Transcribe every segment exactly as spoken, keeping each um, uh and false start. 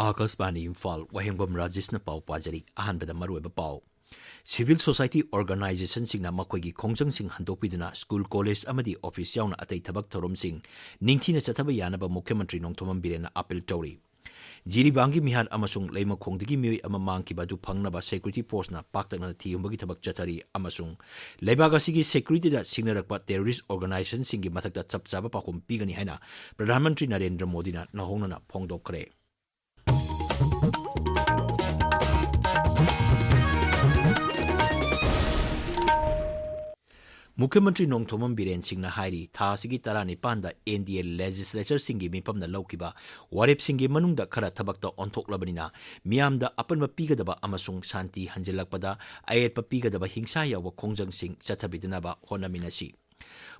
ꯑꯥꯀꯥꯁꯕꯥꯅꯤ ꯏꯝꯐꯥꯜ, ꯋꯥꯍꯦꯡꯕꯝ ꯔꯥꯖꯦꯁꯅ ꯄꯥꯎ ꯄꯥꯖꯔꯤ꯫ ꯑꯍꯥꯟꯕꯗ ꯃꯔꯨꯑꯣꯏꯕ ꯄꯥꯎ꯫ Civil society organizationꯁꯤꯡꯅ ꯃꯈꯣꯏꯒꯤ ꯈꯣꯡꯖꯪꯁꯤꯡ ꯍꯟꯗꯣꯛꯄꯤꯗꯨꯅ school, college ꯑꯃꯗꯤ office ꯌꯥꯎꯅ ꯑꯇꯩ ꯊꯕꯛ ꯊꯧꯔꯝꯁꯤꯡ ꯅꯤꯡꯊꯤꯅ ꯆꯠꯊꯕ ꯌꯥꯅꯕ ꯃꯨꯈ꯭ꯌ ꯃꯟꯇ꯭ꯔꯤ ꯅꯣꯡꯊꯣꯝꯕꯝ ꯕꯤꯔꯦꯟꯅ appeal ꯇꯧꯔꯤ꯫ ꯖꯤꯔꯤꯕꯥꯝꯒꯤ ꯃꯤꯍꯥꯠ ꯑꯃꯁꯨꯡ ꯂꯩꯃꯈꯣꯡꯗꯒꯤ ꯃꯤꯑꯣꯏ ꯑꯃ ꯃꯥꯡꯈꯤꯕ ꯑꯗꯨ ꯐꯪꯅꯕ security forceꯅ ꯄꯥꯛꯇꯛꯅꯅ ꯊꯤꯍꯨꯝꯕꯒꯤ ꯊꯕꯛ ꯆꯠꯊꯔꯤ ꯑꯃꯁꯨꯡ ꯂꯩꯕꯥꯛ ꯑꯁꯤꯒꯤ securityꯗ ꯁꯤꯡꯅꯔꯛꯄ terrorist organizationꯁꯤꯡꯒꯤ ꯃꯊꯛꯇ ꯆꯞ ꯆꯥꯕ ꯄꯥꯎꯈꯨꯝ ꯄꯤꯒꯅꯤ ꯍꯥꯏꯅ ꯄ꯭ꯔꯙꯥꯟ ꯃꯟꯇ꯭ꯔꯤ ꯅꯔꯦꯟꯗ꯭ꯔ ꯃꯣꯗꯤꯅ ꯅꯧꯍꯧꯅꯅ ꯐꯣꯡꯗꯣꯛꯈ꯭ꯔꯦ꯫ ꯃꯨꯈ꯭ꯌ ꯃꯟꯇ꯭ꯔꯤ ꯅꯣꯡꯊꯣꯝꯕꯝ ꯕꯤꯔꯦꯟ ꯁꯤꯡꯅ ꯍꯥꯏꯔꯤ, ꯊꯥ ꯑꯁꯤꯒꯤ ꯇꯔꯥꯅꯤꯄꯥꯟꯗ NDA legislatureꯁꯤꯡꯒꯤ ꯃꯤꯐꯝꯅ ꯂꯧꯈꯤꯕ ꯋꯥꯔꯦꯞꯁꯤꯡꯒꯤ ꯃꯅꯨꯡꯗ ꯈꯔ ꯊꯕꯛꯇ ꯑꯣꯟꯊꯣꯛꯂꯕꯅꯤꯅ, ꯃꯤꯌꯥꯝꯗ ꯑꯄꯟꯕ ꯄꯤꯒꯗꯕ ꯑꯃꯁꯨꯡ ꯁꯥꯟꯇꯤ ꯍꯟꯖꯤꯜꯂꯛꯄꯗ ꯑꯌꯦꯠꯄ ꯄꯤꯒꯗꯕ ꯍꯤꯡꯁꯥ ꯌꯥꯎꯕ ꯈꯣꯡꯖꯪꯁꯤꯡ ꯆꯠꯊꯕꯤꯗꯅꯕ ꯍꯣꯠꯅꯃꯤꯟꯅꯁꯤ꯫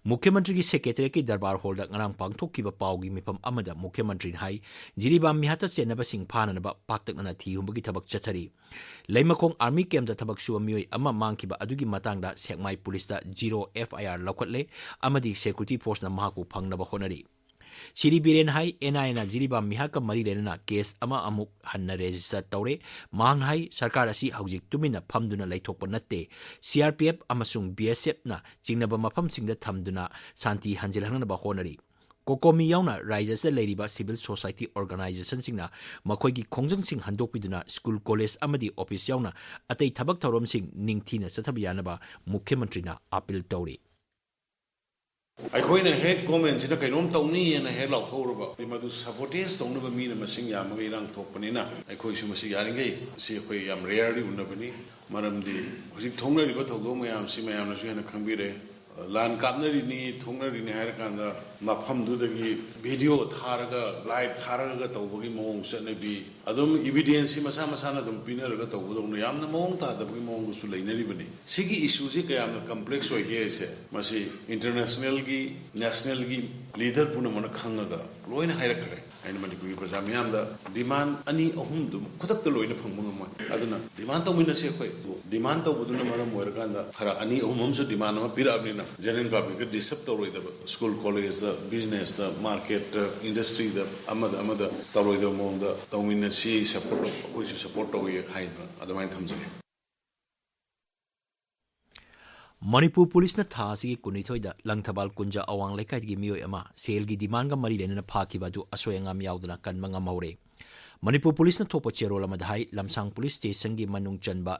ꯃꯨꯈ꯭ꯌ ꯃꯟꯇ꯭ꯔꯤꯒꯤ secretariatꯀꯤ ꯗꯔꯕꯥꯔ ꯍꯣꯜꯗ ꯉꯔꯥꯡ ꯄꯥꯡꯊꯣꯛꯈꯤꯕ ꯄꯥꯎꯒꯤ ꯃꯤꯐꯝ ꯑꯃꯗ ꯃꯨꯈ꯭ꯌ ꯃꯟꯇ꯭ꯔꯤꯅ ꯍꯥꯏ, ꯖꯤꯔꯤꯕꯥꯝ ꯃꯤꯍꯥꯠꯇ ꯆꯦꯟꯅꯕꯁꯤꯡ ꯐꯥꯅꯅꯕ ꯄꯥꯛꯇꯛꯅꯅ ꯊꯤꯍꯨꯝꯕꯒꯤ ꯊꯕꯛ ꯆꯠꯊꯔꯤ꯫ ꯂꯩꯃꯈꯣꯡ army campꯇ ꯊꯕꯛ ꯁꯨꯕ ꯃꯤꯑꯣꯏ ꯑꯃ ꯃꯥꯡꯈꯤꯕ ꯑꯗꯨꯒꯤ ꯃꯇꯥꯡꯗ ꯁꯦꯛꯃꯥꯏ ꯄꯨꯂꯤꯁꯇ zero FIR ꯂꯧꯈꯠꯂꯦ ꯑꯃꯗꯤ security forceꯅ ꯃꯍꯥꯛꯄꯨ ꯐꯪꯅꯕ ꯍꯣꯠꯅꯔꯤ꯫ ꯁꯤꯔꯤ ꯕꯤꯔꯦꯟ ꯍꯥꯏ, NIAꯅ ꯖꯤꯔꯤꯕꯥꯝ ꯃꯤꯍꯥꯠꯀ ꯃꯔꯤ ꯂꯩꯅꯅ case ꯑꯃ ꯑꯃꯨꯛ ꯍꯟꯅ register ꯇꯧꯔꯦ꯫ ꯃꯍꯥꯛꯅ ꯍꯥꯏ, ꯁꯔꯀꯥꯔ ꯑꯁꯤ ꯍꯧꯖꯤꯛ ꯇꯨꯃꯤꯟꯅ ꯐꯝꯗꯨꯅ ꯂꯩꯊꯣꯛꯄ ꯅꯠꯇꯦ꯫ CRPF ꯑꯃꯁꯨꯡ BSFꯅ ꯆꯤꯡꯅꯕ ꯃꯐꯝꯁꯤꯡꯗ ꯊꯝꯗꯨꯅ ꯁꯥꯟꯇꯤ ꯍꯟꯖꯤꯜꯍꯟꯅꯕ ꯍꯣꯠꯅꯔꯤ꯫ COCOMI ꯌꯥꯎꯅ ꯔꯥꯖ꯭ꯌ ꯑꯁꯤꯗ ꯂꯩꯔꯤꯕ civil society organizationꯁꯤꯡꯅ ꯃꯈꯣꯏꯒꯤ ꯈꯣꯡꯖꯪꯁꯤꯡ ꯍꯟꯗꯣꯛꯄꯤꯗꯨꯅ school, college ꯑꯃꯗꯤ office ꯌꯥꯎꯅ ꯑꯇꯩ ꯊꯕꯛ ꯊꯧꯔꯝꯁꯤꯡ ꯅꯤꯡꯊꯤꯅ ꯆꯠꯊꯕ ꯌꯥꯅꯕ ꯃꯨꯈ꯭ꯌ ꯃꯟꯇ꯭ꯔꯤꯅ appeal ꯇꯧꯔꯤ꯫ ꯑꯩꯈꯣꯏꯅ ꯍꯦꯛ governmentꯁꯤꯅ ꯀꯩꯅꯣꯝ ꯇꯧꯅꯤꯅ ꯍꯦꯛ ꯂꯥꯎꯊꯣꯛꯎꯔꯕ, ꯃꯗꯨ sabotage ꯇꯧꯅꯕ ꯃꯤꯅ ꯃꯁꯤꯡ ꯌꯥꯝꯃꯒ ꯏꯔꯥꯡ ꯊꯣꯛꯄꯅꯤꯅ, ꯑꯩꯈꯣꯏꯁꯨ ꯃꯁꯤ ꯌꯥꯔꯤꯈꯩ, ꯁꯤ ꯑꯩꯈꯣꯏ ꯌꯥꯝ rarely ꯎꯅꯕꯅꯤ꯫ ꯃꯔꯝꯗꯤ ꯍꯧꯖꯤꯛ ꯊꯣꯛꯅꯔꯤꯕ ꯊꯧꯗꯣꯛ ꯃꯌꯥꯝꯁꯤ ꯃꯌꯥꯝꯅꯁꯨ ꯍꯦꯟꯅ ꯈꯪꯕꯤꯔꯦ꯫ ꯂꯥꯟ ꯀꯥꯞꯅꯔꯤꯅꯤ, ꯊꯣꯛꯅꯔꯤꯅꯤ ꯍꯥꯏꯔꯀꯥꯟꯗ ꯃꯐꯝꯗꯨꯗꯒꯤ video ꯊꯥꯔꯒ, live ꯊꯥꯔꯒ ꯇꯧꯕꯒꯤ ꯃꯑꯣꯡ ꯆꯠꯅꯕꯤ, ꯑꯗꯨꯝ evidence ꯁꯤ ꯃꯁꯥ ꯃꯁꯥꯅ ꯑꯗꯨꯝ ꯄꯤꯅꯔꯒ ꯇꯧꯕꯗꯧꯅ ꯌꯥꯝꯅ ꯃꯑꯣꯡ ꯇꯥꯗꯕꯒꯤ ꯃꯑꯣꯡꯗꯁꯨ ꯂꯩꯅꯔꯤꯕꯅꯤ꯫ ꯁꯤꯒꯤ issue ꯁꯤ ꯀꯌꯥꯝꯅ complex ꯑꯣꯏꯒꯦ ꯍꯥꯏꯁꯦ, ꯃꯁꯤ international ꯒꯤ, national ꯒꯤ leader ꯄꯨꯝꯅꯃꯛꯅ ꯈꯪꯉꯒ ꯂꯣꯏꯅ ꯍꯥꯏꯔꯛꯈ꯭ꯔꯦ꯫ ꯑꯩꯅ ꯃꯅꯤꯄꯨꯔꯒꯤ ꯄ꯭ꯔꯖꯥ ꯃꯤꯌꯥꯝꯗ demand ꯑꯅꯤ ꯑꯍꯨꯝꯗꯨ ꯈꯨꯗꯛꯇ ꯂꯣꯏꯅ ꯐꯪꯕ ꯉꯝꯃꯣꯏ꯫ ꯑꯗꯨꯅ demand ꯇꯧꯃꯤꯟꯅꯁꯤ꯫ ꯑꯩꯈꯣꯏ demand ꯇꯧꯕꯗꯨꯅ ꯃꯔꯝ ꯑꯣꯏꯔꯀꯥꯟꯗ ꯈꯔ ꯑꯅꯤ ꯑꯍꯨꯝ ꯑꯃꯁꯨ demand ꯑꯃ ꯄꯤꯔꯛꯑꯕꯅꯤꯅ general publicꯇ disturb ꯇꯧꯔꯣꯏꯗꯕ, school collegeꯇ, businessꯇ, marketꯇ, industryꯗ, ꯑꯃꯗ ꯑꯃꯗ ꯇꯧꯔꯣꯏꯗꯕ ꯃꯑꯣꯡꯗ ꯇꯧꯃꯤꯟꯅꯁꯤ꯫ Support, ꯑꯩꯈꯣꯏꯁꯨ support ꯇꯧꯏ ꯍꯥꯏꯗꯅ ꯑꯗꯨꯃꯥꯏꯅ ꯊꯝꯖꯒꯦ꯫ ꯃꯅꯤꯄꯨꯔ ꯄꯨꯂꯤꯁꯅ ꯊꯥ ꯑꯁꯤꯒꯤ ꯀꯨꯟꯅꯤꯊꯣꯏꯗ ꯂꯪꯊꯕꯥꯜ ꯀꯨꯟꯖꯥ ꯑꯋꯥꯡ ꯂꯩꯀꯥꯏꯗꯒꯤ ꯃꯤꯑꯣꯏ ꯑꯃ ꯁꯦꯜꯒꯤ demandꯒ ꯃꯔꯤ ꯂꯩꯅꯅ ꯐꯥꯈꯤꯕ ꯑꯗꯨ ꯑꯁꯣꯏ ꯑꯉꯥꯝ ꯌꯥꯎꯗꯅ ꯀꯟꯕ ꯉꯝꯍꯧꯔꯦ꯫ ꯃꯅꯤꯄꯨꯔ ꯄꯨꯂꯤꯁꯅ ꯊꯣꯛꯄ ꯆꯦꯔꯣꯜ ꯑꯃꯗ ꯍꯥꯏ, ꯂꯝꯁꯥꯡ ꯄꯨꯂꯤꯁ ꯁ꯭ꯇꯦꯁꯟꯒꯤ ꯃꯅꯨꯡ ꯆꯟꯕ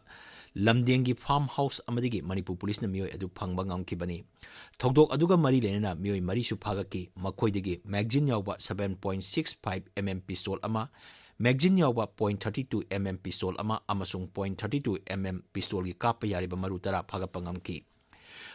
ꯂꯝꯗꯦꯡꯒꯤ farm house ꯑꯃꯗꯒꯤ ꯃꯅꯤꯄꯨꯔ ꯄꯨꯂꯤꯁꯅ ꯃꯤꯑꯣꯏ ꯑꯗꯨ ꯐꯪꯕ ꯉꯝꯈꯤꯕꯅꯤ꯫ ꯊꯧꯗꯣꯛ ꯑꯗꯨꯒ ꯃꯔꯤ ꯂꯩꯅꯅ ꯃꯤꯑꯣꯏ ꯃꯔꯤꯁꯨ ꯐꯥꯒꯠꯈꯤ꯫ ꯃꯈꯣꯏꯗꯒꯤ magazine ꯌꯥꯎꯕ seven point six five mm pistol ꯑꯃ, magazine ꯌꯥꯎꯕ point thirty two mm pistol ꯑꯃ ꯑꯃꯁꯨꯡ point thirty two mm pistolꯒꯤ ꯀꯥꯞꯄ ꯌꯥꯔꯤꯕ ꯃꯔꯨ ꯇꯔꯥ ꯐꯥꯒꯠꯄ ꯉꯝꯈꯤ꯫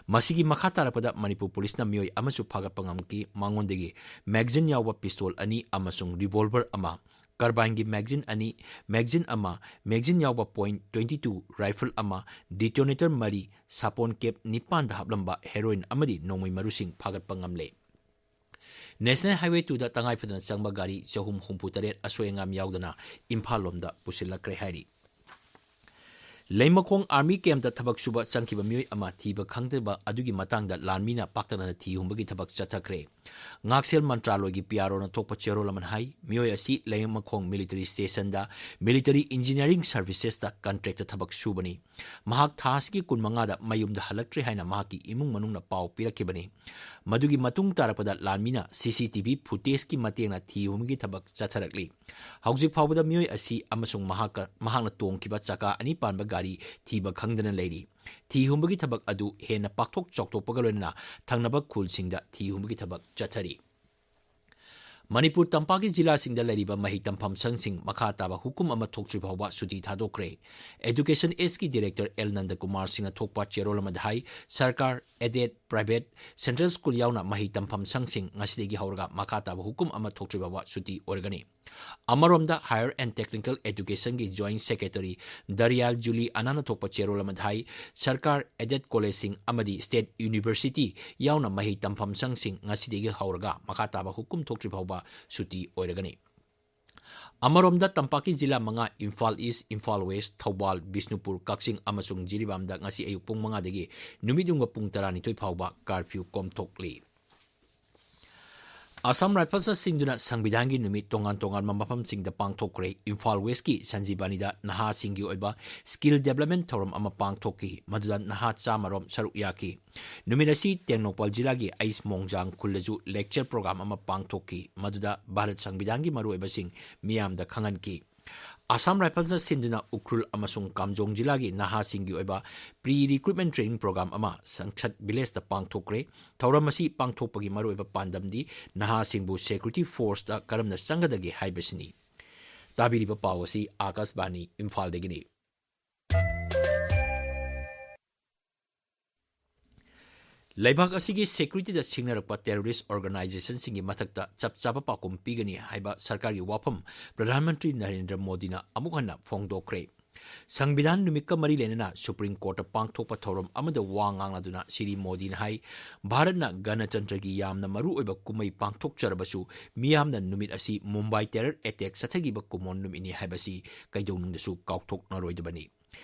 ꯃꯁꯤꯒꯤ ꯃꯈꯥ ꯇꯥꯔꯛꯄꯗ ꯃꯅꯤꯄꯨꯔ ꯄꯨꯂꯤꯁꯅ ꯃꯤꯑꯣꯏ ꯑꯃꯁꯨ ꯐꯥꯒꯠꯄ ꯉꯝꯈꯤ꯫ ꯃꯉꯣꯟꯗꯒꯤ magazine ꯌꯥꯎꯕ pistol ꯑꯅꯤ ꯑꯃꯁꯨꯡ revolver ꯑꯃ, carbineꯒꯤ magazine ꯑꯅꯤ, magazine ꯑꯃ, magazine ꯌꯥꯎꯕ point twenty two rifle ꯑꯃ, detonator ꯃꯔꯤ, ꯁꯥꯄꯣꯟ cap ꯅꯤꯄꯥꯟꯗ ꯍꯥꯞꯂꯝꯕ heroin ꯑꯃꯗꯤ ꯅꯣꯡꯃꯩ ꯃꯔꯨꯁꯤꯡ ꯐꯥꯒꯠꯄ ꯉꯝꯂꯦ꯫ National Highway twoꯗ ꯇꯉꯥꯏ ꯐꯗꯅ ꯆꯪꯕ ꯒꯥꯔꯤ ꯆꯍꯨꯝ ꯍꯨꯝꯐꯨ ꯇꯔꯦꯠ ꯑꯁꯣꯏ ꯑꯉꯥꯝ ꯌꯥꯎꯗꯅ ꯏꯝꯐꯥꯜ ꯂꯣꯝꯗ ꯄꯨꯁꯤꯜꯂꯛꯈ꯭ꯔꯦ ꯍꯥꯏꯔꯤ꯫ ꯂꯩꯃꯈꯣꯡ army campꯇ ꯊꯕꯛ ꯁꯨꯕ ꯆꯪꯈꯤꯕ ꯃꯤꯑꯣꯏ ꯑꯃ ꯊꯤꯕ ꯈꯪꯗꯕ ꯑꯗꯨꯒꯤ ꯃꯇꯥꯡꯗ ꯂꯥꯟꯃꯤꯅ ꯄꯥꯛꯇꯛꯅꯅ ꯊꯤ ꯍꯨꯝꯕꯒꯤ ꯊꯕꯛ ꯆꯠꯊꯈ꯭ꯔꯦ꯫ ꯉꯥꯛꯁꯦꯜ ꯃꯟꯇ꯭ꯔꯥꯂꯣꯏꯒꯤ P R Oꯅ ꯊꯣꯛꯄ ꯆꯦꯔꯣꯜ ꯑꯃꯅ ꯍꯥꯏ, ꯃꯤꯑꯣꯏ ꯑꯁꯤ ꯂꯩꯃꯈꯣꯡ military stationꯗ military engineering servicesꯇ contractꯇ ꯊꯕꯛ ꯁꯨꯕꯅꯤ꯫ ꯃꯍꯥꯛ ꯊꯥ ꯑꯁꯤꯒꯤ ꯀꯨꯟꯃꯉꯥꯗ ꯃꯌꯨꯝꯗ ꯍꯜꯂꯛꯇ꯭ꯔꯤ ꯍꯥꯏꯅ ꯃꯍꯥꯛꯀꯤ ꯏꯃꯨꯡ ꯃꯅꯨꯡꯅ ꯄꯥꯎ ꯄꯤꯔꯛꯈꯤꯕꯅꯤ꯫ ꯃꯗꯨꯒꯤ ꯃꯇꯨꯡ ꯇꯥꯔꯛꯄꯗ ꯂꯥꯟꯃꯤꯅ C C T V footageꯀꯤ ꯃꯇꯦꯡꯅ ꯊꯤ ꯍꯨꯝꯕꯒꯤ ꯊꯕꯛ ꯆꯠꯊꯔꯛꯂꯤ꯫ ꯍꯧꯖꯤꯛ ꯐꯥꯎꯕꯗ ꯃꯤꯑꯣꯏ ꯑꯁꯤ ꯑꯃꯁꯨꯡ ꯃꯍꯥꯛꯀ, ꯃꯍꯥꯛꯅ ꯇꯣꯡꯈꯤꯕ ꯆꯀꯥ ꯑꯅꯤ ꯄꯥꯟꯕ ꯒꯥꯔꯤ ꯊꯤꯕ ꯈꯪꯗꯅ ꯂꯩꯔꯤ꯫ ꯊꯤ ꯍꯨꯝꯕꯒꯤ ꯊꯕꯛ ꯑꯗꯨ ꯍꯦꯟꯅ ꯄꯥꯛꯊꯣꯛ ꯆꯥꯎꯊꯣꯛꯄꯒ ꯂꯣꯏꯅꯅ ꯊꯪꯅꯕ ꯈꯨꯜꯁꯤꯡꯗ ꯊꯤ ꯍꯨꯝꯕꯒꯤ ꯊꯕꯛ ꯆꯠꯊꯔꯤ꯫ ꯃꯅꯤꯄꯨꯔ ꯇꯝꯄꯥꯛꯀꯤ ꯖꯤꯂꯥꯁꯤꯡꯗ ꯂꯩꯔꯤꯕ ꯃꯍꯩ ꯇꯝꯐꯝ ꯁꯪꯁꯤꯡ ꯃꯈꯥ ꯇꯥꯕ ꯍꯨꯀꯨꯝ ꯑꯃ ꯊꯣꯛꯇ꯭ꯔꯤ ꯐꯥꯎꯕ ꯁꯨꯇꯤ ꯊꯥꯗꯣꯛꯈ꯭ꯔꯦ꯫ Education Ageꯀꯤ director L ꯅꯟꯗꯀꯨꯃꯥꯔ ꯁꯤꯡꯅ ꯊꯣꯛꯄ ꯆꯦꯔꯣꯜ ꯑꯃꯗ ꯍꯥꯏ, ꯁꯔꯀꯥꯔ, aided, private, central school ꯌꯥꯎꯅ ꯃꯍꯩ ꯇꯝꯐꯝ ꯁꯪꯁꯤꯡ ꯉꯁꯤꯗꯒꯤ ꯍꯧꯔꯒ ꯃꯈꯥ ꯇꯥꯕ ꯍꯨꯀꯨꯝ ꯑꯃ ꯊꯣꯛꯇ꯭ꯔꯤ ꯐꯥꯎꯕ ꯁꯨꯇꯤ ꯑꯣꯏꯔꯒꯅꯤ꯫ ꯑꯃꯔꯣꯝꯗ, Higher and Technical Educationꯒꯤ joint secretary ꯗꯔꯤꯌꯥꯜ ꯖꯨꯂꯤ ꯑꯅꯥꯅ ꯊꯣꯛꯄ ꯆꯦꯔꯣꯜ ꯑꯃꯗ ꯍꯥꯏ, ꯁꯔꯀꯥꯔ, aided collegeꯁꯤꯡ ꯑꯃꯗꯤ state university ꯌꯥꯎꯅ ꯃꯍꯩ ꯇꯝꯐꯝ ꯁꯪꯁꯤꯡ ꯉꯁꯤꯗꯒꯤ ꯍꯧꯔꯒ ꯃꯈꯥ ꯇꯥꯕ ꯍꯨꯀꯨꯝ ꯊꯣꯛꯇ꯭ꯔꯤ ꯐꯥꯎꯕ ꯁꯨꯇꯤ ꯑꯣꯏꯔꯒꯅꯤ꯫ ꯑꯃꯔꯣꯝꯗ, ꯇꯝꯄꯥꯛꯀꯤ ꯖꯤꯂꯥ ꯃꯉꯥ, ꯏꯝꯐꯥꯜ ꯏꯁ, ꯏꯝꯐꯥꯜ ꯋꯦꯁ, ꯊꯧꯕꯥꯜ, ꯕꯤꯁꯅꯨꯄꯨꯔ, ꯀꯛꯆꯤꯡ ꯑꯃꯁꯨꯡ ꯖꯤꯔꯤꯕꯥꯝꯗ ꯉꯁꯤ ꯑꯌꯨꯛ ꯄꯨꯡ ꯃꯉꯥꯗꯒꯤ ꯅꯨꯃꯤꯠ ꯌꯨꯡꯕ ꯄꯨꯡ ꯇꯔꯥꯅꯤꯊꯣꯏ ꯐꯥꯎꯕ ꯀꯥꯔꯐ꯭ꯌꯨ ꯀꯣꯝꯊꯣꯛꯂꯤ꯫ ꯑꯁꯥꯝ ꯔꯥꯏꯐꯜꯁꯅ ꯁꯤꯟꯗꯨꯅ ꯁꯪꯕꯤꯙꯥꯟꯒꯤ ꯅꯨꯃꯤꯠ ꯇꯣꯉꯥꯟ ꯇꯣꯉꯥꯟꯕ ꯃꯐꯝꯁꯤꯡꯗ ꯄꯥꯡꯊꯣꯛꯈ꯭ꯔꯦ꯫ ꯏꯝꯐꯥꯜ ꯋꯦꯁꯀꯤ ꯁꯟꯖꯤꯕꯥꯅꯤꯗ ꯅꯍꯥꯁꯤꯡꯒꯤ ꯑꯣꯏꯕ ꯁ꯭ꯀꯤꯜ ꯗꯦꯕꯂꯞꯃꯦꯟ ꯊꯧꯔꯝ ꯑꯃ ꯄꯥꯡꯊꯣꯛꯈꯤ, ꯃꯗꯨꯗ ꯅꯍꯥ ꯆꯥꯝꯃ ꯔꯣꯝ ꯁꯔꯨꯛ ꯌꯥꯈꯤ꯫ ꯅꯨꯃꯤꯠ ꯑꯁꯤ ꯇꯦꯡꯅꯧꯄꯜ ꯖꯤꯂꯥꯒꯤ ꯑꯩꯁ ꯃꯣꯡꯖꯥꯡ ꯈꯨꯜꯗꯁꯨ ꯂꯦꯛꯆꯔ ꯄ꯭ꯔꯣꯒ꯭ꯔꯥꯝ ꯑꯃ ꯄꯥꯡꯊꯣꯛꯈꯤ, ꯃꯗꯨꯗ ꯚꯥꯔꯠ ꯁꯪꯕꯤꯙꯥꯟꯒꯤ ꯃꯔꯨꯑꯣꯏꯕꯁꯤꯡ ꯃꯤꯌꯥꯝꯗ ꯈꯪꯍꯟꯈꯤ꯫ ꯑꯁꯥꯝ ꯔꯥꯏꯐꯜꯁꯅ ꯁꯤꯟꯗꯨꯅ ꯎꯈ꯭ꯔꯨꯜ ꯑꯃꯁꯨꯡ ꯀꯥꯝꯖꯣꯡ ꯖꯤꯂꯥꯒꯤ ꯅꯍꯥꯁꯤꯡꯒꯤ ꯑꯣꯏꯕ ꯄ꯭ꯔꯤ ꯔꯤꯀ꯭ꯔꯨꯠꯃꯦꯟ ꯇ꯭ꯔꯦꯅꯤꯡ ꯄ꯭ꯔꯣꯒ꯭ꯔꯥꯝ ꯑꯃ ꯁꯪꯁꯠ ꯚꯤꯂꯦꯖꯇ ꯄꯥꯡꯊꯣꯛꯈ꯭ꯔꯦ꯫ ꯊꯧꯔꯝ ꯑꯁꯤ ꯄꯥꯡꯊꯣꯛꯄꯒꯤ ꯃꯔꯨꯑꯣꯏꯕ ꯄꯥꯟꯗꯝꯗꯤ ꯅꯍꯥꯁꯤꯡꯕꯨ ꯁꯦꯀ꯭ꯌꯨꯔꯤꯇꯤ ꯐꯣꯔꯁꯇ ꯀꯔꯝꯅ ꯆꯪꯒꯗꯒꯦ ꯍꯥꯏꯕꯁꯤꯅꯤ꯫ ꯇꯥꯕꯤꯔꯤꯕ ꯄꯥꯎ ꯑꯁꯤ ꯑꯥꯀꯥꯁꯕꯥꯅꯤ ꯏꯝꯐꯥꯜꯗꯒꯤꯅꯤ꯫ ꯂꯩꯕꯥꯛ ꯑꯁꯤꯒꯤ ꯁꯦꯀ꯭ꯌꯨꯔꯤꯇꯤꯗ ꯁꯤꯡꯅꯔꯛꯄ ꯇꯦꯔꯣꯔꯤꯁ ꯑꯣꯔꯒꯅꯥꯏꯖꯦꯁꯟꯁꯤꯡꯒꯤ ꯃꯊꯛꯇ ꯆꯞ ꯆꯥꯕ ꯄꯥꯎꯈꯨꯝ ꯄꯤꯒꯅꯤ ꯍꯥꯏꯕ ꯁꯔꯀꯥꯔꯒꯤ ꯋꯥꯐꯝ ꯄ꯭ꯔꯙꯥꯟ ꯃꯟꯇ꯭ꯔꯤ ꯅꯔꯦꯟꯗ꯭ꯔ ꯃꯣꯗꯤꯅ ꯑꯃꯨꯛ ꯍꯟꯅ ꯐꯣꯡꯗꯣꯛꯈ꯭ꯔꯦ꯫ ꯁꯪꯕꯤꯙꯥꯟ ꯅꯨꯃꯤꯠꯀ ꯃꯔꯤ ꯂꯩꯅꯅ ꯁꯨꯄ꯭ꯔꯤꯝ ꯀꯣꯔꯠꯇ ꯄꯥꯡꯊꯣꯛꯄ ꯊꯧꯔꯝ ꯑꯃꯗ ꯋꯥ ꯉꯥꯡꯂꯗꯨꯅ ꯁ꯭ꯔꯤ ꯃꯣꯗꯤꯅ ꯍꯥꯏ, ꯚꯥꯔꯠꯅ ꯒꯅꯇꯟꯇ꯭ꯔꯒꯤ ꯌꯥꯝꯅ ꯃꯔꯨꯑꯣꯏꯕ ꯀꯨꯝꯍꯩ ꯄꯥꯡꯊꯣꯛꯆꯔꯕꯁꯨ ꯃꯤꯌꯥꯝꯅ ꯅꯨꯃꯤꯠ ꯑꯁꯤ ꯃꯨꯝꯕꯥꯏ ꯇꯦꯔꯔ ꯑꯦꯇꯦꯛ ꯆꯠꯊꯈꯤꯕ ꯀꯨꯝꯑꯣꯟ ꯅꯨꯃꯤꯠꯅꯤ ꯍꯥꯏꯕꯁꯤ ꯀꯩꯗꯧꯅꯨꯡꯗꯁꯨ ꯀꯥꯎꯊꯣꯛꯅꯔꯣꯏꯗꯕꯅꯤ꯫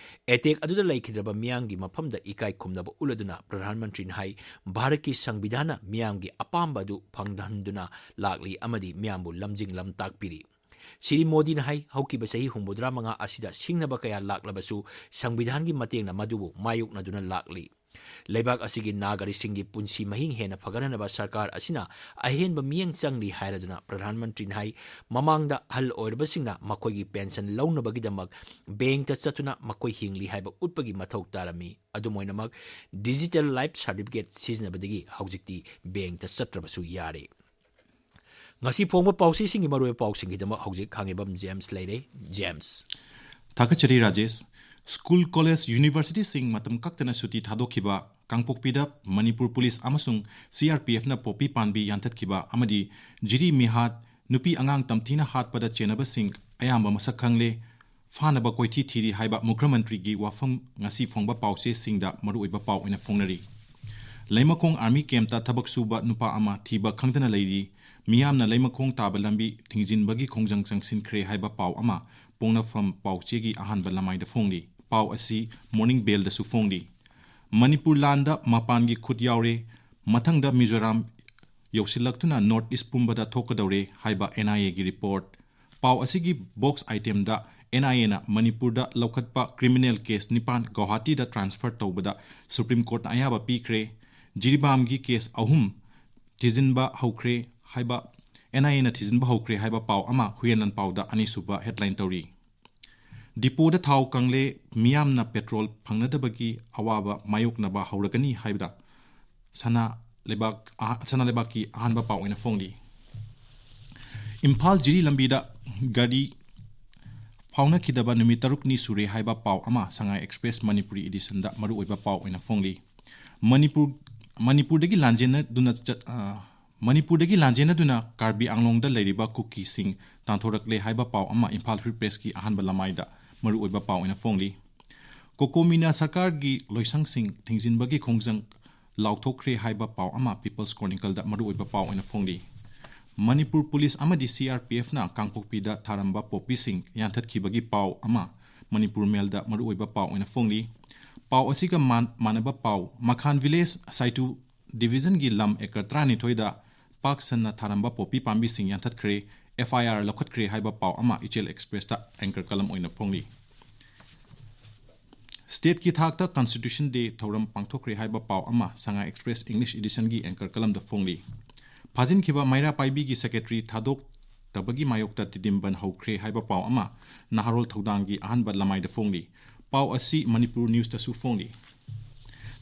ꯑꯦꯇꯦꯛ ꯑꯗꯨꯗ ꯂꯩꯈꯤꯗ꯭ꯔꯕ ꯃꯤꯌꯥꯝꯒꯤ ꯃꯐꯝꯗ ꯏꯀꯥꯏ ꯈꯨꯝꯅꯕ ꯎꯠꯂꯗꯨꯅ ꯄ꯭ꯔꯙꯥꯟ ꯃꯟꯇ꯭ꯔꯤꯅ ꯍꯥꯏ, ꯚꯥꯔꯠꯀꯤ ꯁꯪꯕꯤꯙꯥꯟꯅ ꯃꯤꯌꯥꯝꯒꯤ ꯑꯄꯥꯝꯕ ꯑꯗꯨ ꯐꯪꯍꯟꯗꯨꯅ ꯂꯥꯛꯂꯤ ꯑꯃꯗꯤ ꯃꯤꯌꯥꯝꯕꯨ ꯂꯝꯖꯤꯡ ꯂꯝꯇꯥꯛꯄꯤꯔꯤ꯫ ꯁ꯭ꯔꯤ ꯃꯣꯗꯤꯅ ꯍꯥꯏ, ꯍꯧꯈꯤꯕ ꯆꯍꯤ ꯍꯨꯝꯐꯨꯇꯔꯥ ꯃꯉꯥ ꯑꯁꯤꯗ ꯁꯤꯡꯅꯕ ꯀꯌꯥ ꯂꯥꯛꯂꯕꯁꯨ ꯁꯪꯕꯤꯙꯥꯟꯒꯤ ꯃꯇꯦꯡꯅ ꯃꯗꯨꯕꯨ ꯃꯥꯌꯣꯛꯅꯗꯨꯅ ꯂꯥꯛꯂꯤ꯫ ꯂꯩꯕꯥꯛ ꯑꯁꯤꯒꯤ ꯅꯥꯒꯔꯤꯛꯁꯤꯡꯒꯤ ꯄꯨꯟꯁꯤ ꯃꯍꯤꯡ ꯍꯦꯟꯅ ꯐꯒꯠꯍꯟꯅꯕ ꯁꯔꯀꯥꯔ ꯑꯁꯤꯅ ꯑꯍꯦꯟꯕ ꯃꯤꯠꯌꯦꯡ ꯆꯪꯂꯤ ꯍꯥꯏꯔꯗꯨꯅ ꯄ꯭ꯔꯙꯥꯟ ꯃꯟꯇ꯭ꯔꯤꯅ ꯍꯥꯏ, ꯃꯃꯥꯡꯗ ꯑꯍꯜ ꯑꯣꯏꯔꯕꯁꯤꯡꯅ ꯃꯈꯣꯏꯒꯤ ꯄꯦꯟꯁꯟ ꯂꯧꯅꯕꯒꯤꯗꯃꯛ ꯕꯦꯡꯛꯇ ꯆꯠꯇꯨꯅ ꯃꯈꯣꯏ ꯍꯤꯡꯂꯤ ꯍꯥꯏꯕ ꯎꯠꯄꯒꯤ ꯃꯊꯧ ꯇꯥꯔꯝꯃꯤ꯫ ꯑꯗꯨꯝ ꯑꯣꯏꯅꯃꯛ, ꯗꯤꯖꯤꯇꯦꯜ ꯂꯥꯏꯐ ꯁꯥꯔꯇꯤꯐꯤꯀꯦꯠ ꯁꯤꯖꯤꯟꯅꯕꯗꯒꯤ ꯍꯧꯖꯤꯛꯇꯤ ꯕꯦꯡꯛꯇ ꯆꯠꯇ꯭ꯔꯕꯁꯨ ꯌꯥꯔꯦ꯫ ꯉꯁꯤ ꯐꯣꯡꯕ ꯄꯥꯎꯆꯦꯁꯤꯡꯒꯤ ꯃꯔꯨꯑꯣꯏꯕ ꯄꯥꯎꯁꯤꯡꯒꯤꯗꯃꯛ ꯍꯧꯖꯤꯛ ꯈꯥꯉꯦꯝꯕꯝ ꯖꯦꯝꯁ ꯂꯩꯔꯦ꯫ ꯖꯦꯝꯁ꯫ ꯊꯥꯒꯠꯆꯔꯤ ꯔꯥꯖꯦꯁ꯫ ꯁ꯭ꯀꯨꯜ, ꯀꯣꯂꯦꯖ, ꯌꯨꯅꯤꯚꯔꯁꯤꯇꯤꯁꯤꯡ ꯃꯇꯝ ꯀꯛꯇꯅ ꯁꯨꯇꯤ ꯊꯥꯗꯣꯛꯈꯤꯕ, ꯀꯥꯡꯄꯣꯛꯄꯤꯗ ꯃꯅꯤꯄꯨꯔ ꯄꯨꯂꯤꯁ ꯑꯃꯁꯨꯡ ꯁꯤ ꯑꯥꯔ ꯄꯤ ꯑꯦꯐꯅ ꯄꯣꯄꯤ ꯄꯥꯟꯕꯤ ꯌꯥꯟꯊꯠꯈꯤꯕ ꯑꯃꯗꯤ ꯖꯤꯔꯤ ꯃꯤꯍꯥꯠ, ꯅꯨꯄꯤ ꯑꯉꯥꯡ ꯇꯝꯊꯤꯅ ꯍꯥꯠꯄꯗ ꯆꯦꯟꯅꯕꯁꯤꯡ ꯑꯌꯥꯝꯕ ꯃꯁꯛ ꯈꯪꯂꯦ꯫ ꯐꯥꯅꯕ ꯀꯣꯏꯊꯤ ꯊꯤꯔꯤ ꯍꯥꯏꯕ ꯃꯨꯈ꯭ꯔꯃꯟꯇ꯭ꯔꯤꯒꯤ ꯋꯥꯐꯝ ꯉꯁꯤ ꯐꯣꯡꯕ ꯄꯥꯎꯆꯦꯁꯤꯡꯗ ꯃꯔꯨꯑꯣꯏꯕ ꯄꯥꯎ ꯑꯣꯏꯅ ꯐꯣꯡꯅꯔꯤ꯫ ꯂꯩꯃꯈꯣꯡ ꯑꯥꯔꯃꯤ ꯀꯦꯝꯞꯇ ꯊꯕꯛ ꯁꯨꯕ ꯅꯨꯄꯥ ꯑꯃ ꯊꯤꯕ ꯈꯪꯗꯅ ꯂꯩꯔꯤ꯫ ꯃꯤꯌꯥꯝꯅ ꯂꯩꯃꯈꯣꯡ ꯇꯥꯕ ꯂꯝꯕꯤ ꯊꯤꯡꯖꯤꯟꯕꯒꯤ ꯈꯣꯡꯖꯪ ꯆꯪꯁꯤꯟꯈ꯭ꯔꯦ ꯍꯥꯏꯕ ꯄꯥꯎ ꯑꯃ ꯄꯣꯛꯅꯐꯝ ꯄꯥꯎꯆꯦꯒꯤ ꯑꯍꯥꯟꯕ ꯂꯃꯥꯏꯗ ꯐꯣꯡꯂꯤ꯫ ꯄꯥꯎ ꯑꯁꯤ Morning Bellꯗꯁꯨ ꯐꯣꯡꯂꯤ꯫ ꯃꯅꯤꯄꯨꯔ ꯂꯥꯟꯗ ꯃꯄꯥꯟꯒꯤ ꯈꯨꯠ ꯌꯥꯎꯔꯦ, ꯃꯊꯪꯗ ꯃꯤꯖꯣꯔꯥꯝ ꯌꯧꯁꯤꯜꯂꯛꯇꯨꯅ North East ꯄꯨꯝꯕꯗ ꯊꯣꯛꯀꯗꯧꯔꯦ ꯍꯥꯏꯕ NIAꯒꯤ report꯫ ꯄꯥꯎ ꯑꯁꯤꯒꯤ box itemꯗ NIAꯅ ꯃꯅꯤꯄꯨꯔꯗ ꯂꯧꯈꯠꯄ criminal case ꯅꯤꯄꯥꯟ ꯒꯧꯍꯥꯇꯤꯗ transfer ꯇꯧꯕꯗ Supreme Courtꯅ ꯑꯌꯥꯕ ꯄꯤꯈ꯭ꯔꯦ꯫ ꯖꯤꯔꯤꯕꯥꯝꯒꯤ case ꯑꯍꯨꯝ ꯊꯤꯖꯤꯟꯕ ꯍꯧꯈ꯭ꯔꯦ ꯍꯥꯏꯕ, NIAꯅ ꯊꯤꯖꯤꯟꯕ ꯍꯧꯈ꯭ꯔꯦ ꯍꯥꯏꯕ ꯄꯥꯎ ꯑꯃ ꯍꯨꯏꯌꯦꯟ ꯂꯥꯟꯄꯥꯎꯗ ꯑꯅꯤꯁꯨꯕ headline ꯇꯧꯔꯤ꯫ ꯗꯤꯄꯣꯗ ꯊꯥꯎ ꯀꯪꯂꯦ, ꯃꯤꯌꯥꯝꯅ petrol ꯐꯪꯅꯗꯕꯒꯤ ꯑꯋꯥꯕ ꯃꯥꯌꯣꯛꯅꯕ ꯍꯧꯔꯒꯅꯤ ꯍꯥꯏꯕꯗ ꯁꯅꯥ ꯂꯩꯕꯥꯛ, ꯑꯍ-, ꯁꯅꯥ ꯂꯩꯕꯥꯛꯀꯤ ꯑꯍꯥꯟꯕ ꯄꯥꯎ ꯑꯣꯏꯅ ꯐꯣꯡꯂꯤ꯫ ꯏꯝꯐꯥꯜ ꯖꯤꯔꯤ ꯂꯝꯕꯤꯗ ꯒꯥꯔꯤ ꯐꯥꯎꯅꯈꯤꯗꯕ ꯅꯨꯃꯤꯠ ꯇꯔꯨꯛꯅꯤ ꯁꯨꯔꯦ ꯍꯥꯏꯕ ꯄꯥꯎ ꯑꯃ ꯁꯉꯥꯏ Express ꯃꯅꯤꯄꯨꯔꯤ editionꯗ ꯃꯔꯨꯑꯣꯏꯕ ꯄꯥꯎ ꯑꯣꯏꯅ ꯐꯣꯡꯂꯤ꯫ ꯃꯅꯤꯄꯨꯔ, ꯃꯅꯤꯄꯨꯔꯗꯒꯤ ꯂꯥꯟꯖꯦꯟꯅꯗꯨꯅ ꯆꯠ-, ꯑ, ꯃꯅꯤꯄꯨꯔꯗꯒꯤ ꯂꯥꯟꯖꯦꯟꯅꯗꯨꯅ ꯀꯥꯔꯕꯤ ꯑꯪꯂꯣꯡꯗ ꯂꯩꯔꯤꯕ ꯀꯨꯀꯤꯁꯤꯡ ꯇꯥꯟꯊꯣꯔꯛꯂꯦ ꯍꯥꯏꯕ ꯄꯥꯎ ꯑꯃ ꯏꯝꯐꯥꯜ Free Pressꯀꯤ ꯑꯍꯥꯟꯕ ꯂꯃꯥꯏꯗ ꯃꯔꯨꯑꯣꯏꯕ ꯄꯥꯎ ꯑꯣꯏꯅ ꯐꯣꯡꯂꯤ꯫ ꯀꯣꯀꯣꯃꯤꯅ ꯁꯔꯀꯥꯔꯒꯤ ꯂꯣꯏꯁꯪꯁꯤꯡ ꯊꯤꯡꯖꯤꯟꯕꯒꯤ ꯈꯣꯡꯖꯪ ꯂꯥꯎꯊꯣꯛꯈ꯭ꯔꯦ ꯍꯥꯏꯕ ꯄꯥꯎ ꯑꯃ People's Chronicleꯗ ꯃꯔꯨꯑꯣꯏꯕ ꯄꯥꯎ ꯑꯣꯏꯅ ꯐꯣꯡꯂꯤ꯫ ꯃꯅꯤꯄꯨꯔ ꯄꯨꯂꯤꯁ ꯑꯃꯗꯤ CRPFꯅ ꯀꯥꯡꯄꯣꯛꯄꯤꯗ ꯊꯥꯔꯝꯕ ꯄꯣꯄꯤꯁꯤꯡ ꯌꯥꯟꯊꯠꯈꯤꯕꯒꯤ ꯄꯥꯎ ꯑꯃ ꯃꯅꯤꯄꯨꯔ ꯃꯦꯜꯗ ꯃꯔꯨꯑꯣꯏꯕ ꯄꯥꯎ ꯑꯣꯏꯅ ꯐꯣꯡꯂꯤ꯫ ꯄꯥꯎ ꯑꯁꯤꯒ ꯃꯥꯟ-, ꯃꯥꯟꯅꯕ ꯄꯥꯎ, ꯃꯈꯥꯟ ꯚꯤꯂꯦꯖ ꯁꯥꯏꯇꯨ ꯗꯤꯕꯤꯖꯟꯒꯤ ꯂꯝ ꯑꯦꯀꯔ ꯇꯔꯥꯅꯤꯊꯣꯏꯗ ꯄꯥꯛ ꯁꯟꯅ ꯊꯥꯔꯝꯕ ꯄꯣꯄꯤ ꯄꯥꯝꯕꯤꯁꯤꯡ ꯌꯥꯟꯊꯠꯈ꯭ꯔꯦ, FIR ꯂꯧꯈꯠꯈ꯭ꯔꯦ ꯍꯥꯏꯕ ꯄꯥꯎ ꯑꯃ ꯏꯆꯦꯜ Expressꯇ anchor column ꯑꯣꯏꯅ ꯐꯣꯡꯂꯤ꯫ Stateꯀꯤ ꯊꯥꯛꯇ Constitution Day ꯊꯧꯔꯝ ꯄꯥꯡꯊꯣꯛꯈ꯭ꯔꯦ ꯍꯥꯏꯕ ꯄꯥꯎ ꯑꯃ ꯁꯉꯥꯏ Express English Editionꯒꯤ anchor columnꯗ ꯐꯣꯡꯂꯤ꯫ ꯐꯥꯖꯤꯟꯈꯤꯕ ꯃꯩꯔꯥ ꯄꯥꯏꯕꯤꯒꯤ secretary ꯊꯥꯗꯣꯛꯇꯕꯒꯤ ꯃꯥꯌꯣꯛꯇ ꯇꯤꯗꯤꯝ ꯕꯟ ꯍꯧꯈ꯭ꯔꯦ ꯍꯥꯏꯕ ꯄꯥꯎ ꯑꯃ ꯅꯍꯥꯔꯣꯜ ꯊꯧꯗꯥꯡꯒꯤ ꯑꯍꯥꯟꯕ ꯂꯃꯥꯏꯗ ꯐꯣꯡꯂꯤ꯫ ꯄꯥꯎ ꯑꯁꯤ Manipur Newsꯇꯁꯨ ꯐꯣꯡꯂꯤ꯫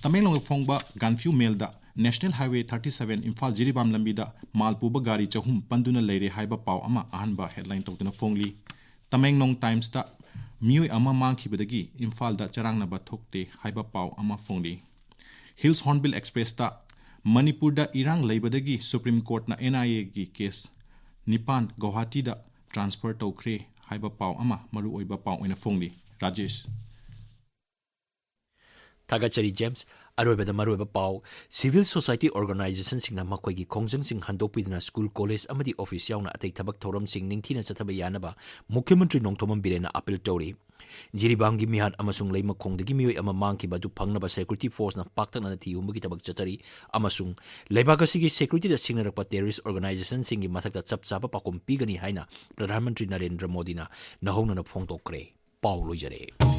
ꯇꯃꯦꯡꯂꯣꯡꯗ ꯐꯣꯡꯕ ꯒꯥꯟꯐ꯭ꯌꯨ ꯃꯦꯜꯗ National Highway thirty seven Imphal Jiribam ꯂꯝꯕꯤꯗ ꯃꯥꯜ ꯄꯨꯕ ꯒꯥꯔꯤ ꯆꯍꯨꯝ ꯄꯟꯗꯨꯅ ꯂꯩꯔꯦ ꯍꯥꯏꯕ ꯄꯥꯎ ꯑꯃ ꯑꯍꯥꯟꯕ headline ꯇꯧꯗꯨꯅ ꯐꯣꯡꯂꯤ꯫ ꯇꯃꯦꯡꯂꯣꯡ Timesꯇ ꯃꯤꯑꯣꯏ ꯑꯃ ꯃꯥꯡꯈꯤꯕꯗꯒꯤ ꯏꯝꯐꯥꯜꯗ ꯆꯔꯥꯡꯅꯕ ꯊꯣꯛꯇꯦ ꯍꯥꯏꯕ ꯄꯥꯎ ꯑꯃ ꯐꯣꯡꯂꯤ꯫ Hills Hornbill Expressꯇ ꯃꯅꯤꯄꯨꯔꯗ ꯏꯔꯥꯡ ꯂꯩꯕꯗꯒꯤ Supreme Courtꯅ NIAꯒꯤ case ꯅꯤꯄꯥꯟ ꯒꯧꯍꯥꯇꯤꯗ transfer ꯇꯧꯈ꯭ꯔꯦ ꯍꯥꯏꯕ ꯄꯥꯎ ꯑꯃ ꯃꯔꯨꯑꯣꯏꯕ ꯄꯥꯎ ꯑꯣꯏꯅ ꯐꯣꯡꯂꯤ꯫ ꯔꯥꯖꯦꯁ꯫ ꯊꯥꯒꯠꯆꯔꯤ, ꯖꯦꯝꯁ꯫ ꯑꯔꯣꯏꯕꯗ ꯃꯔꯨꯑꯣꯏꯕ ꯄꯥꯎ, civil society organizationꯁꯤꯡꯅ ꯃꯈꯣꯏꯒꯤ ꯈꯣꯡꯖꯪꯁꯤꯡ ꯍꯟꯗꯣꯛꯄꯤꯗꯨꯅ ꯁ꯭ꯀꯨꯜ, ꯀꯣꯂꯦꯖ ꯑꯃꯗꯤ ꯑꯣꯐꯤꯁ ꯌꯥꯎꯅ ꯑꯇꯩ ꯊꯕꯛ ꯊꯧꯔꯝꯁꯤꯡ ꯅꯤꯡꯊꯤꯅ ꯆꯠꯊꯕ ꯌꯥꯅꯕ ꯃꯨꯈ꯭ꯌ ꯃꯟꯇ꯭ꯔꯤ ꯅꯣꯡꯊꯣꯝꯕꯝ ꯕꯤꯔꯦꯟꯅ ꯑꯥꯄꯤꯜ ꯇꯧꯔꯤ꯫ ꯖꯤꯔꯤꯕꯥꯝꯒꯤ ꯃꯤꯍꯥꯠ ꯑꯃꯁꯨꯡ ꯂꯩꯃꯈꯣꯡꯗꯒꯤ ꯃꯤꯑꯣꯏ ꯑꯃ ꯃꯥꯡꯈꯤꯕ ꯑꯗꯨ ꯐꯪꯅꯕ security forceꯅ ꯄꯥꯛꯇꯛꯅꯅ ꯊꯤꯍꯨꯝꯕꯒꯤ ꯊꯕꯛ ꯆꯠꯊꯔꯤ ꯑꯃꯁꯨꯡ ꯂꯩꯕꯥꯛ ꯑꯁꯤꯒꯤ securityꯗ ꯁꯤꯡꯅꯔꯛꯄ terrorist organizationꯁꯤꯡꯒꯤ ꯃꯊꯛꯇ ꯆꯞ ꯆꯥꯕ ꯄꯥꯎꯈꯨꯝ ꯄꯤꯒꯅꯤ ꯍꯥꯏꯅ ꯄ꯭ꯔꯙꯥꯟ ꯃꯟꯇ꯭ꯔꯤ ꯅꯔꯦꯟꯗ꯭ꯔ ꯃꯣꯗꯤꯅ ꯅꯧꯍꯧꯅꯅ ꯐꯣꯡꯗꯣꯛꯈ꯭ꯔꯦ꯫ ꯄꯥꯎ ꯂꯣꯏꯖꯔꯦ꯫